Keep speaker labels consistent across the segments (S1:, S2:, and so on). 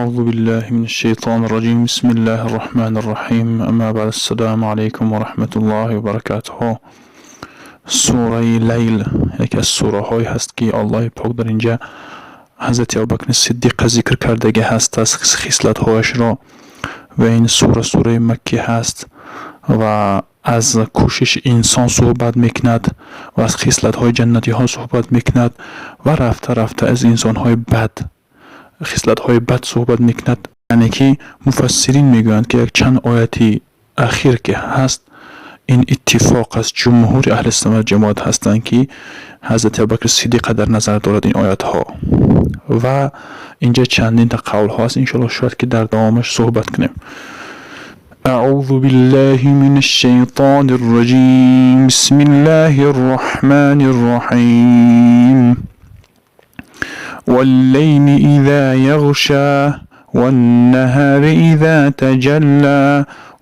S1: أعوذ بالله من الشيطان الرجيم. بسم الله الرحمن الرحيم. أما بعد، السلام عليكم ورحمة الله وبركاته. Сураи Лайл яке аз сураҳое ҳаст, ки Аллоҳи Пок дар инҷа Ҳазрати Абубакри Сиддиқа зикр кардагӣ ҳаст аз хислатҳояшро. Ва ин сура сураи маккӣ ҳаст ва аз кӯшиши инсон суҳбат мекунад ва аз хислатҳои ҷаннатиҳо суҳбат мекунад ва рафта рафта аз инсонҳои бад, хислатҳои бад суҳбат мекунад. Яъне ки муфассирин мегӯянд, ки якчанд ояти ахир ки ҳаст, ин иттифоқ аст, ҷумҳури аҳли суннат ва ҷамоат ҳастанд, ки Ҳазрати Абубакри Сиддиқа дар назар дорад ин оятҳо. Ва инҷа чандинта қавлҳо аст, иншоалло шояд ки дар давомаш суҳбат кунем. أعوذ بالله من الشيطان الرجيم. بسم الله الرحمن الرحيم. والليل إذا يغشى والنهار إذا تجلى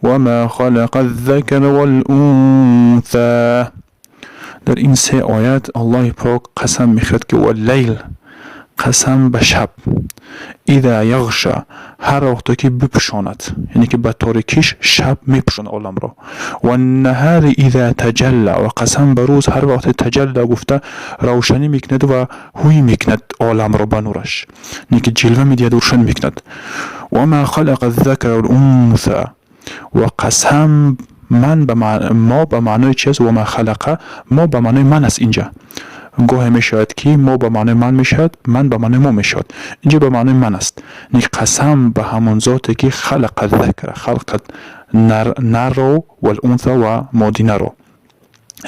S1: وما خلق الذكر والأنثى. Дар ин се оят Аллоҳи Пок қасам мехӯрад, ки والليل, қасам ба шаб, إذا يغشى, ҳар вақте ки бипӯшонад, яъне ки ба торикиш шаб мепӯшонад оламро, والنهار إذا تجلى, ва қасам ба рӯз, ҳар вақте تجلى гуфта равшанӣ мекунад ва ҳуй мекунад оламро ба нураш, яъне ки ҷилва медиҳад, рӯшан мекунад. وما خلق الذكر والأنثى. Ва қасам ман ما ба маънои чи аст? وما خلق, ما ба маънои ман аст. Инҷа гоҳе мешавад, ки ما ба маънои ман мешавад, من ба маънои мо мешавад. Инҷа ба маънои ман аст, яъне қасам ба ҳамон зоте, ки خلق الذكر, халқ нарро, والأنثى, ва модинаро,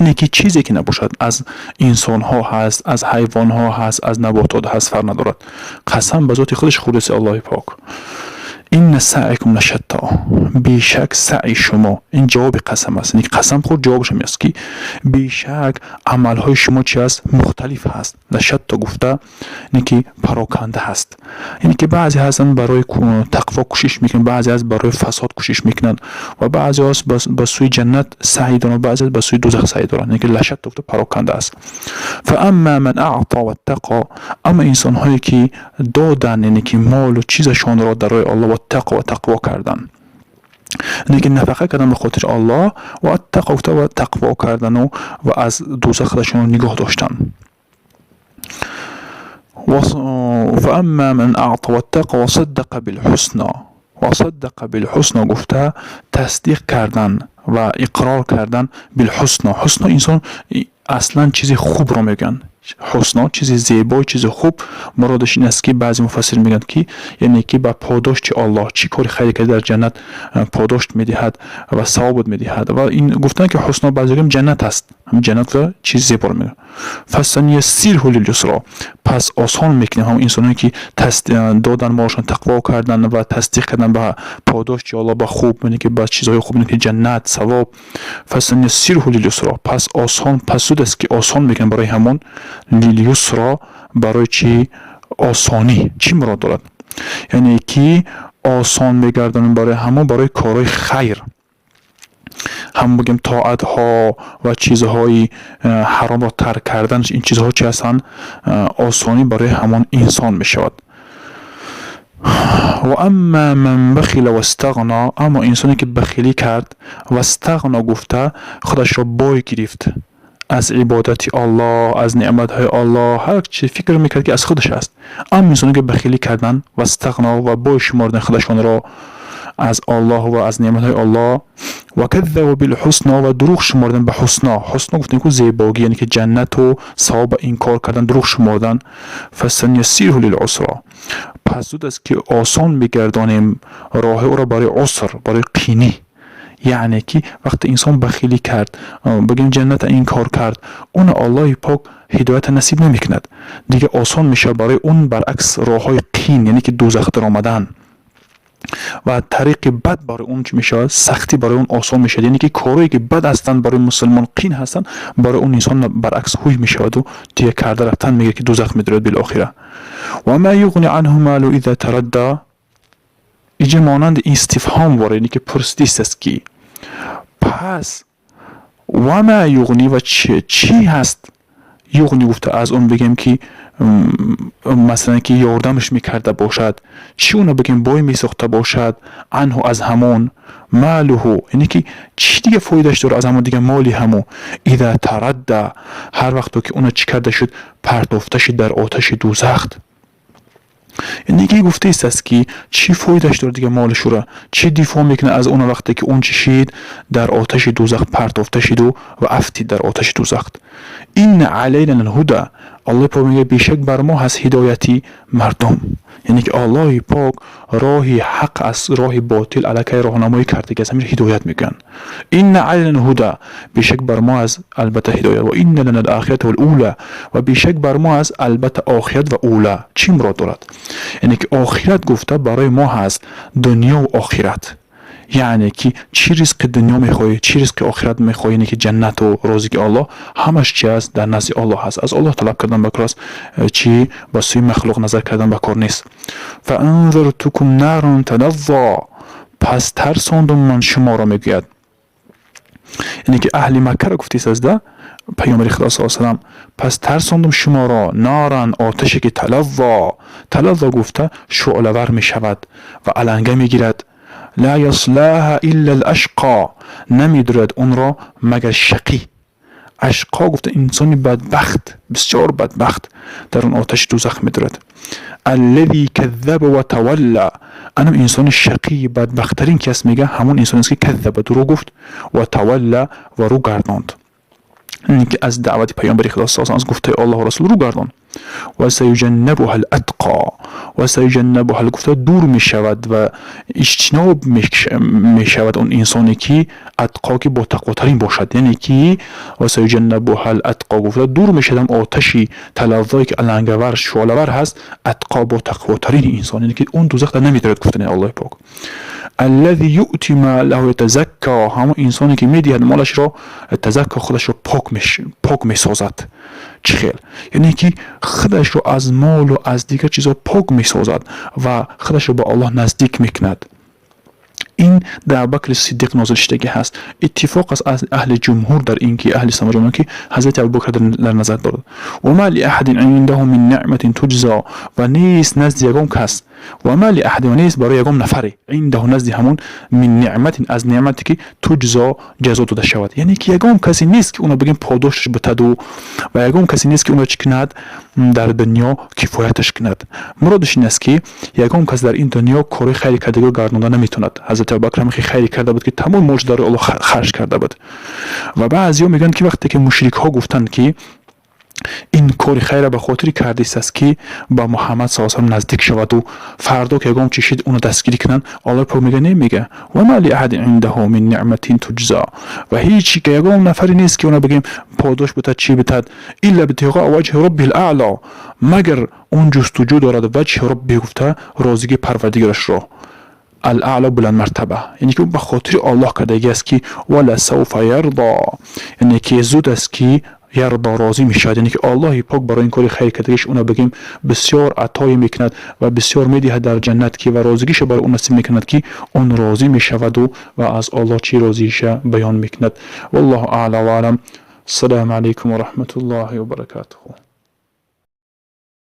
S1: яъне ки чизе ки набошад, аз инсонҳо ҳаст, аз ҳайвонҳо ҳаст, аз наботот ҳаст, фарқ надорад, қасам ба зоти худаш худеси Аллоҳи Пок. إن سعيكم لشتى, бешак саъи шумо, ин ҷавоби қасам аст, яъне қасам хӯрд, ҷавобаш ҳамин аст, ки бешак амалҳои шумо чи аст? Мухталиф ҳаст. لشتى гуфта, яъне ки пароканда ҳаст, яъне ки баъзе ҳастанд, барои тақво кӯшиш мекунанд, баъзе ҳаст, барои фасод кӯшиш мекунанд, ва баъзе ҳаст, ба сӯи ҷаннат саъй доранд, баъзе ба сӯи дӯзах саъй доранд, яъне ки لشتى гуфта пароканда аст. فأما من أعطى واتقى, аммо инсонҳое ки доданд, яъне ки молу чизашонро дар роҳи Аллоҳ, واتقى, ва тақво карданд, яъне ки нафақа кардан ба хотири Аллоҳ, واتقى гуфта ва тақво кардану ва аз дӯзах худашонро нигоҳ доштан. فأما من أعطى واتقى وصدق بالحسنى. وصدق بالحسنى гуфта тасдиқ кардан ва иқрор кардан. بالحسنى, حسنى инсон аслан чизи хубро мегӯянд, حسنى чизи зебо, чизи хуб. Муродаш ин аст, ки баъзе муфассир мегӯянд, ки яъне ки ба подошти Аллоҳ, чӣ кори хайре карда, дар ҷаннат подошт медиҳад ва савобот медиҳад. Ва ин гуфтанд, ки حسنى баъзе гӯям ҷаннат аст, ҳамин ҷаннат ва чизи зеборо мегӯянд. فسنيسره لليسرى, пас осон мекунем ҳамон инсоное ки додан молашон, тақво кардан ва тасдиқ кардан ба подошти Аллоҳ, ба хуб, яъне ки ба чизҳои хуб, яъне ки ҷаннат, савоб. فسنيسره لليسرى, пас осон, пас зуд аст, ки осон мекунем барои ҳамон. لليسرى, барои чӣ осонӣ? Чӣ мурод дорад? Яъне ки осон мегардонем барои ҳамон, барои корҳои хайр, ҳам бигем тоатҳо ва чизҳои ҳаромро тарк кардан. Ин чизҳо чи ҳастанд? Осонӣ барои ҳамон инсон мешавад. وأما من بخل واستغنى, аммо инсоне ки бахилӣ кард, واستغنى гуфта худашро бой гирифт аз ибодати Аллоҳ, аз неъматҳои Аллоҳ, ҳар чи фикр мекард, ки аз худаш аст. Аммо инсоне ки бахилӣ карданд, واستغنى, ва бой шумордан худашонро аз Аллоҳ ва аз неъматҳои Аллоҳ, وكذب بالحسنى, ва дурӯғ шумордан ба حسنى. حسنى гуфтем ку зебогӣ, яъне ки ҷаннату савоба инкор кардан, дурӯғ шумордан. فسنيسره للعسرى, пас зуд аст, ки осон мегардонем роҳи ӯро барои عسر, барои қинӣ. Яъне ки вақте инсон бахилӣ кард, бигем ҷанната инкор кард, он Аллоҳи Пок ҳидоята насиб намекунад, дигар осон мешавад барои он баръакс роҳҳои қин, яъне ки дӯзах даромадан ва тариқи бад барои он чӣ мешавад? Сахтӣ барои он осон мешавад, яъне ки корҳое ки бад ҳастанд, барои мусулмон қин ҳастанд, барои он инсон баръакс ҳуй мешаваду дигар карда рафтан мегӯяд, ки дӯзах медорад билохира. وما يغني عنه ماله إذا تردى. иҷа монанди истифҳом вора, яъне ки пурсидист аст, ки пас وما يغني, ва чӣ ҳаст? يغني гуфта аз он бигем, ки Масалан, ки ёрдамаш мекарда бошад, чӣ уна бигем, бой месохта бошад, عنه, аз ҳамон, ماله, яъне ки чӣ дига фоидаш дорад аз ҳамон дига моли ҳамо, إذا تردى, ҳар вақто ки уна чӣ карда шуд, партофта шуд дар оташи дӯзахт. Яъне ки гуфтаист аст, ки чӣ фоидаш дорад дига молашура, чӣ дифоъ мекунад аз он вақте ки он чӣ шид, дар оташи дӯзах партофта шиду ва афтид дар оташи дӯзах. إن علينا للهدى. Аллоҳи пок мегӯяд: бешак бар мо ҳаст ҳидояти мардум. Яъне ки Аллоҳи пок роҳи ҳақ аз роҳи ботил аллакай роҳнамоӣ карда, ки аз ҳамин ҳидоят мегӯянд. إن علينا للهدى, бешак бар мо аст албатта ҳидоят. وإن لنا للآخرة والأولى, ва бешак бар мо аст албатта охират ва ула. Чӣ мурод дорад? Яъне ки охират гуфта барои мо ҳаст дунёву охират, яъне ки чӣ ризқи дунё мехоҳӣ, чӣ ризқи охират мехоҳӣ, яъне ки ҷаннату розиги Оллоҳ, ҳамаш чи аст? Дар назди Оллоҳ ҳаст. Аз Оллоҳ талаб кардан ба кор аст, чӣ ба сӯи махлуқ назар кардан ба кор нест. فأنذرتكم نارا تلظى, пас тарсондум ман шуморо, мегӯяд. Яъне ки аҳли Маккаро гуфтист аз да паёмбари Худо с салам. Пас тарсондум шуморо نارا, оташе ки تلظى, تلظى гуфта шӯълавар мешавад ва аланга мегирад. لا يصلاها إلا الأشقى, намедурад онро магар шақӣ. أشقى гуфта инсони бадбахт, бисёр бадбахт дар он оташи дӯзах медурад. الذي كذب وتولى, анам инсони шақии бадбахттарин ки аст, мега, ҳамон инсон аст, ки كذب, дурӯғ гуфт, وتولى, ва рӯ гардонд, ки аз даъвати паёмбари Худо с аз гуфтаи Аллоҳу расул рӯ гардонд. وسيجنبها الأتقى. وسيجنبها гуфта дур мешавад ва иҷтиноб мешавад он инсоне ки الأتقى, ки ботақвотарин бошад. Яъне ки وسيجنبها الأتقى гуфта дур мешавад оташи تلظى е ки алангавар, шӯълавар ҳаст, الأتقى, ботақвотарин инсон, яъне ки он дӯзах дар намедорад, гуфтани Аллоҳи пок. الذي يؤتي ماله يتزكى, ҳамон инсоне ки медиҳад молашро, يتزكى, худашро пок месозад. Чӣ хел? Яъне ки худашро аз молу аз дигар чизҳо пок месозад ва худашро ба Аллоҳ наздик мекунад. Ин дар Абубакри Сиддиқ нозил шудагӣ ҳаст. Иттифоқ аст аз аҳли ҷумҳур дар ин ки аҳли самаҷома ки ҳазрати Абубакр дар назар дорад. وما لأحد عنده من نعمة تجزى, ва нест назди ягон кас, وما لأحد, ва нест барои ягон нафаре, عنده, назди ҳамон, من نعمة, аз неъмате ки, تجزى, ҷазо дода шавад. Яъне ки ягон касе нест, ки уно бигем подошаш битаду, ва ягон касе нест, ки уно чӣ кунад, дар дунё кифояташ кунад. Муродаш ин аст, ки ягон кас дар ин дунё кори хайри кардагиро гардонда наметавонад. Ҳазрати Абубакр ҳам хайре карда буд, ки тамоми молш дар Аллоҳ харҷ карда буд. Ва баъзеҳо мегӯянд, ки вақте ки мушрикҳо гуфтанд, ки ин кори хайра ба хотири кардист аст, ки ба Муҳаммад с салам наздик шаваду фардо ки ягон чи шид, уно дастгирӣ кунанд, Аллоҳ пок мега, не, мега: وما لأحد عنده من نعمة تجزى, ва ҳеҷ ягон нафаре нест, ки уна бигем подош битад, чӣ битад, إلا ابتغاء وجه ربه الأعلى, магар он ҷустуҷӯ дорад, وجه ربه гуфта розигии парвардигарашро, الأعلى, буландмартаба. Яъне ки ба хотири Оллоҳ кардагӣ аст, ки ولسوف يرضى, яъне ки зуд аст, ки يرضى, розӣ мешавад. Яъне ки Аллоҳи пок барои ин кори хайр кардагиш уна бигем бисёр атое мекунад ва бисёр медиҳад дар ҷаннат, ки ва розигиша барои ӯ насиб мекунад, ки он розӣ мешаваду ва аз Оллоҳ чӣ розииша баён мекунад. والله أعلى وأعلم. السلام عليكم ورحمة الله وبركاته.